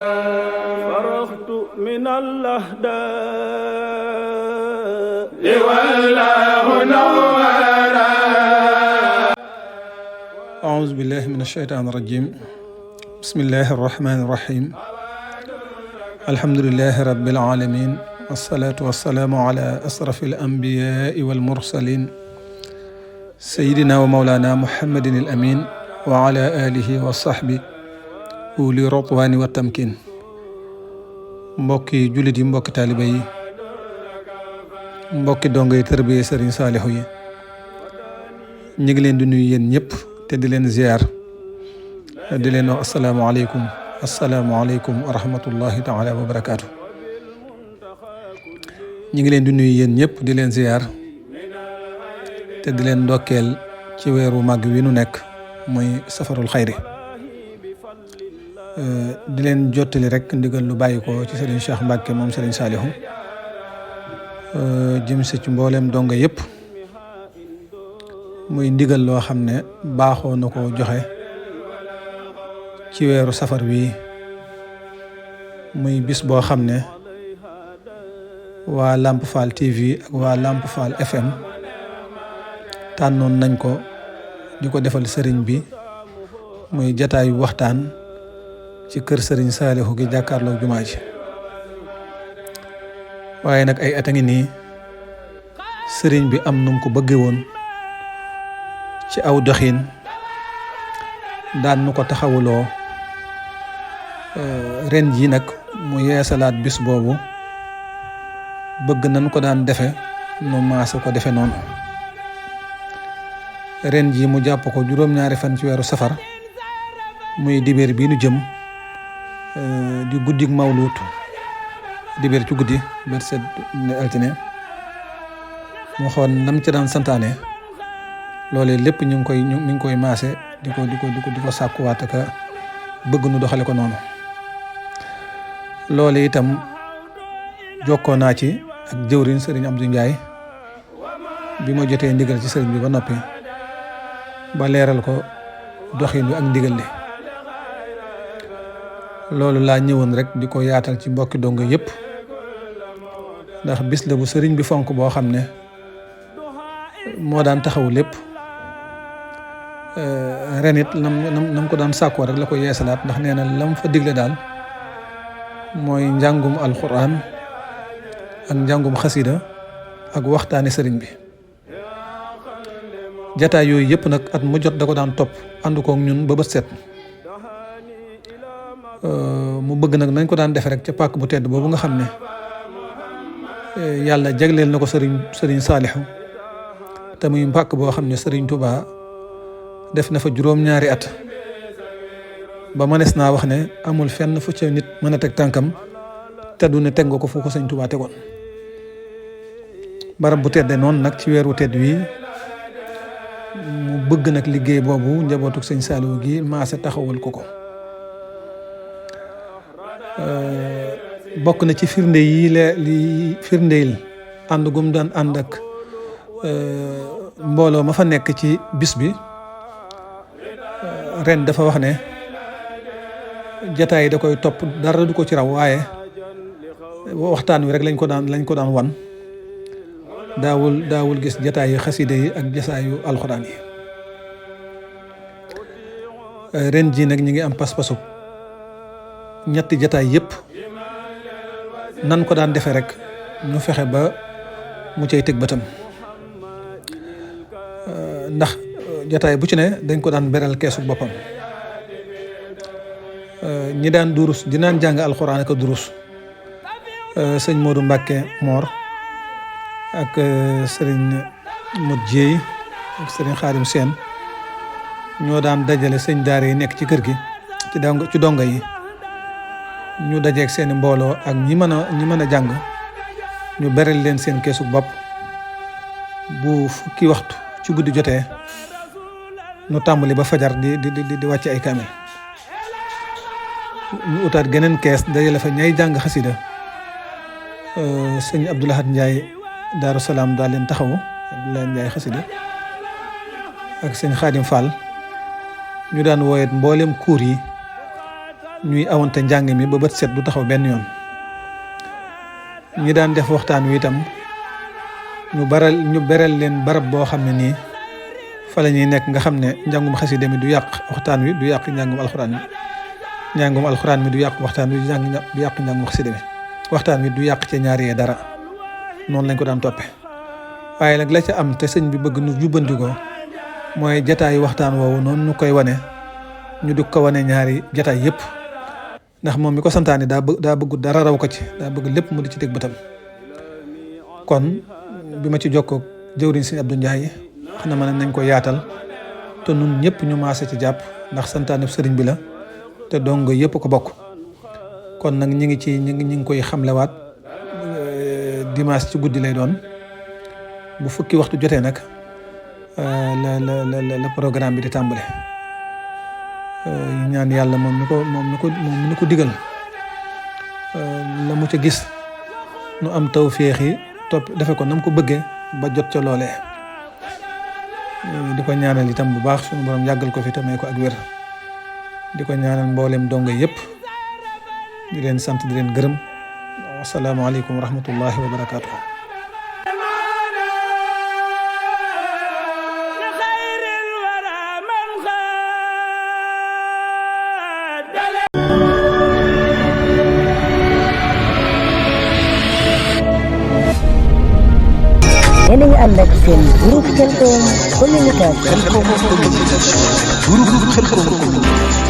فرغت من الأهداء والله نورا. أعوذ بالله من الشيطان الرجيم. بسم الله الرحمن الرحيم. الحمد لله رب العالمين، والصلاة والسلام على أشرف الأنبياء والمرسلين سيدنا ومولانا محمد الأمين وعلى آله وصحبه uli rotwaani wa tamkin. mbokki jullit yi, mbokki taaliba yi, mbokki dongo yi tërbiye Sëriñ Saalihu yi, ñu ngi leen di nuyu yéen ñëpp te di leen ziar, di leen wax asalaamualeykum wa rahmatullahi taala wa barakaatu. ñu ngi leen di nuyu yéen ñëpp di leen ziar te di leen ndokkeel ci weeru màgg wi nu nekk muy safarul xayri. di leen jottali rek ndigal lu bàyyi ko ci Serigne Cheikh Mbacke moom Serigne Saalihu jëm si ci mboolem donga yëpp, muy ndigal loo xam ne baaxoo na ko joxe ci weeru safar wi, muy bis boo xam ne waa Lamp Fall TV ak waa Lamp Fall FM tànnoon nañ ko di ko defal sëriñ bi, muy jataayu waxtaan ci kër Sëriñ Saalihu gi jàkkaarloog jumaa ji. waaye nag ay at a ngi nii sëriñ bi am num ko bëgge woon ci aw doxin, daan nu ko taxawuloo. ren ji nag mu yeesalaat bis boobu, bëgg nañ ko daan defe nu maase ko defe noonu. ren ji mu jàpp ko juróom-ñaari fan ci weeru safar, muy dibéer bii nu jëm, di guddik mawluut, dibéer ci guddi bët set altine. mu xool nam ci daan santaane loolee lépp mi ngi koy maase di ko sàkkuwaat ak bëgg nu doxale ko noonu. loole itam jokkoo naa ci ak jëwriñ sëriñ Abdou Ndiaye bi ma jotee ndigal ci sëriñ bi ba noppi, ba leeral ko doxin wi ak ndigal li. loolu laa ñëwoon rek di ko yaatal ci mbokki dongo yëpp, ndax bis la bu sëriñ bi fonk boo xam ne moo daan taxaw lépp. ren it nam ko daan sàkkoo rek la ko yeesalaat, ndax nee na lam fa digle daal mooy njàngum alxuraan ak njàngum xasida ak waxtaani sëriñ bi. jataay yooyu yëpp nag at mu jot da ko daan topp ànd kook ñun ba bët set. mu bëgg nag nañ ko daan defe rek ca pàkk bu tedd boobu nga xam ne yàlla jagleel na ko sëriñ Saalihu, te muy pàkk boo xam ne sëriñ Touba def na fa juróom-ñaari at, ba mënees naa wax ne amul fenn fu ca nit mën a teg tànkam te du ne teg nga ko fu ko sëriñ Touba tegoon. barab bu tedde noonu nag ci weeru tedd wi mu bëgg nag liggéey boobu njabootuk sëriñ Saalihu gi maase taxawal ko. bokk na ci firnde yi li firndeel ànd gum daan ànd ak mbooloo ma fa nekk ci bis bi. ren dafa wax ne jataay da koy topp, dara du ko ci raw, waaye waxtaan wi rek lañ ko daan wan. daawul gis jataay yi xasida yi ak jasaayu alxuraan yi. ren ji nag ñi ngi am pas-pasu ñetti jataay yëpp nan ko daan defee rek ñu fexe ba mu cay teg bëtam, ndax jataay bu ci ne dañ ko daan beral keesu boppam. ñi daan durus di naan jàng alxuraan ak durus sëñ Modou Mbacke Mor ak sëriñ Modou Dieye ak sëriñ Xaadim Seen ñoo daan dajale sëñ daara yi nekk ci kër gi ci donga yi, ñu dajeeg seeni mbooloo ak ñi mën a jàng, ñu beral leen seen keesu bopp. bu fukki waxtu ci guddi jotee ñu tàmbali ba fajar di wàcc ay kaamil. ñu utaat geneen kees dajale fa ñay jàng xasida. sëñ Abdoulahad Ndiaye Daaru Salaam daal leen taxawu, Abdoulahad Ndiaye xasida ak sëñ Xaadim Fall ñu daan wooyet mboolem kuur yi ñuy awante njàng mi ba bët set du taxaw benn yoon. ñi daan def waxtaan wi itam ñu beral leen barab boo xam ne nii fa la ñuy nekk nga xam ne njàngum xasida mi du yàq waxtaan wi, du yàq njàngum alxuraan mi. njàngum alxuraan mi du yàq waxtaan wi, du yàq njàngum xasida mi. waxtaan wi du yàq ca ñaari yee dara. noonu lañ ko daan toppe waaye nag la ca am te sëñ bi bëgg nu jubbandikoo mooy jataayu waxtaan woowu noonu ñu koy wane ñu di ko wane ñaari jataay yëpp, ndax moom mi ko santaane daa bëgg dara raw ko ci, daa bëgg lépp mu di ci teg bëtam. kon bi ma ci jokkoo jëwriñ sëñ Abdou Ndiaye wax na ma ne nañ ko yaatal te nun ñëpp ñu maase ci jàpp, ndax santaane sëriñ bi la te dongo yëpp ko bokk. kon nag ñi ngi koy xamlewaat dimanche ci guddi lay doon bu fukki waxtu jotee nag la programme bi di tàmbale. ñaan yàlla moom mi ko digal la mu ca gis nu am tawféex yi topp defe ko nam ko bëggee ba jot ca loolee. di ko ñaanal itam bu baax sunu borom yàggal ko fi te may ko ak wér. di ko ñaanal mboolem dongo yëpp di leen sant di leen gërëm. asalaamaaleykum wa rahmatullahi wa barakaatuh. yéen a ngi ànd ak seen groupe Khelcom communication. groupe Khelcom